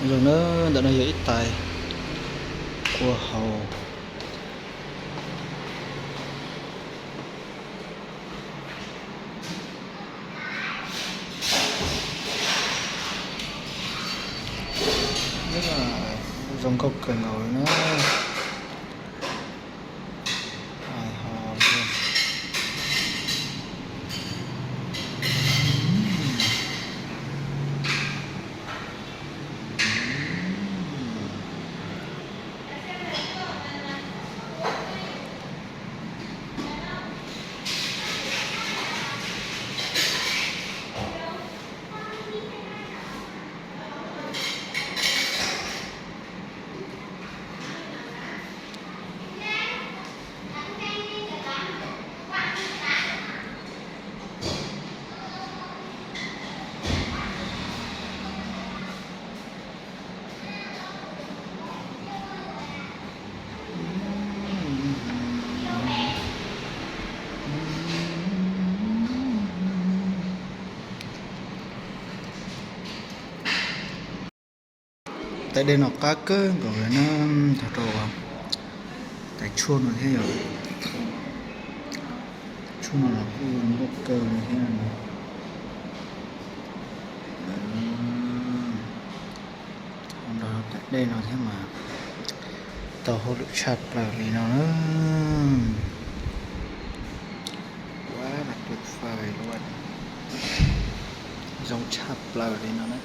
Zoo na, ntawm no yog ib tais kua hau. Zoo nkauj kawg nkaus li na. Hais ho. Tais dej no qab kawg nkaus li na, tag rau tais tshuaj no thiab yom. Tshuaj no los kuj nkauj kawg li thiab no. Nrog tais dej no thiab mas tau hauj lwm tshaj plaws li no na. Quá là tuyệt vời luôn. Zoo tshaj plaws li no na.